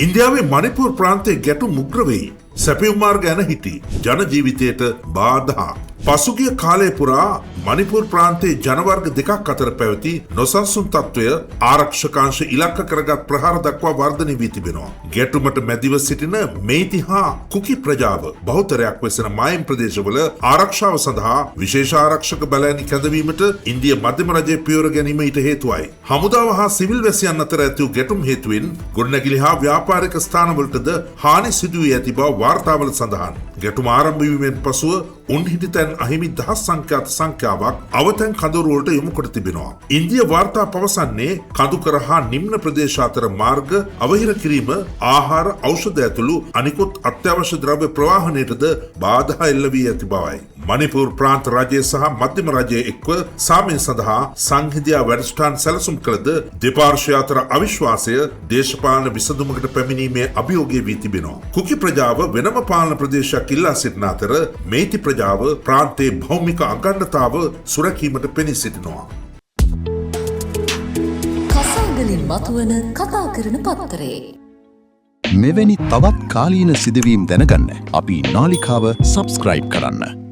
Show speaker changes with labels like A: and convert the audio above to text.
A: ඉන්දියාවේ මණිපුර් ප්‍රාන්තයේ ගැටුම් උග්‍ර වෙයි. සැපයුම් මාර්ග ඇන හිටි. ජන ජීවිතයට බාධා. පසුගිය කාලය පුරා මණිපුර් ප්‍රාන්තයේ ජනවර්ග දෙකක් අතර පැවති නොසන්සුන් තත්ත්වය ආරක්ෂක අංශ ඉලක්ක කරගත් ප්‍රහාර දක්වා වර්ධනය වී තිබෙනවා. ගැටුමට මැදිව සිටින මෙයිති හා කුකි ප්‍රජාව බහුතරයක් වෙසෙන මායිම් ප්‍රදේශවල ආරක්ෂාව සඳහා විශේෂ ආරක්ෂක බලඇණි කැඳවීමට ඉන්දිය මධ්‍යම රජය පියවර ගැනීම ඊට හේතුවයි. හමුදාව හා සිවිල් වැසියන් අතර ඇති වූ ගැටුම් හේතුවෙන් ගොඩනැගිලි හා ව්‍යාපාරික ස්ථානවලටද හානි සිදු වී ඇති බව වාර්තාවල සඳහන්. ගැටුම ආරම්භ වීමෙන් පසුව උන් හිටි තැන් අහිමි දහස් සංඛ්‍යාත සංඛ්‍යාවක් අවතැන් කඳවුරු වලට යොමු කොට තිබෙනවා. ඉන්දිය වාර්තා පවසන්නේ කඳුකර හා නිම්න ප්‍රදේශ අතර මාර්ග අවහිර කිරීම, ආහාර, ඖෂධ ඇතුළු අනිකුත් අත්‍යවශ්‍ය ද්‍රව්‍ය ප්‍රවාහනයටද බාධා එල්ල වී ඇති බවයි. මණිපුර් ප්‍රාන්ත රජය සහ මධ්‍යම රජය එක්ව සාමය සඳහා සංහිඳියා වැඩසටහන් සැලසුම් කළද, දෙපාර්ශ්වය අතර අවිශ්වාසය දේශපාලන විසඳුමකට පැමිණීමේ අභියෝගය වී තිබෙනවා. කුකි ප්‍රජාව වෙනම පාලන ප්‍රදේශයක් ඉල්ලා සිටින අතර, මෙයිති ප්‍රජාව ප්‍රාන්තයේ භෞමික අඛණ්ඩතාව සුරැකීමට පෙනී සිටිනවා.
B: කසාගලින් මතුවන කතා කරන පත්තරේ.
C: මෙවැනි තවත් කාලීන සිදුවීම් දැනගන්න අපි නාලිකාව සබස්ක්‍රයිබ් කරන්න.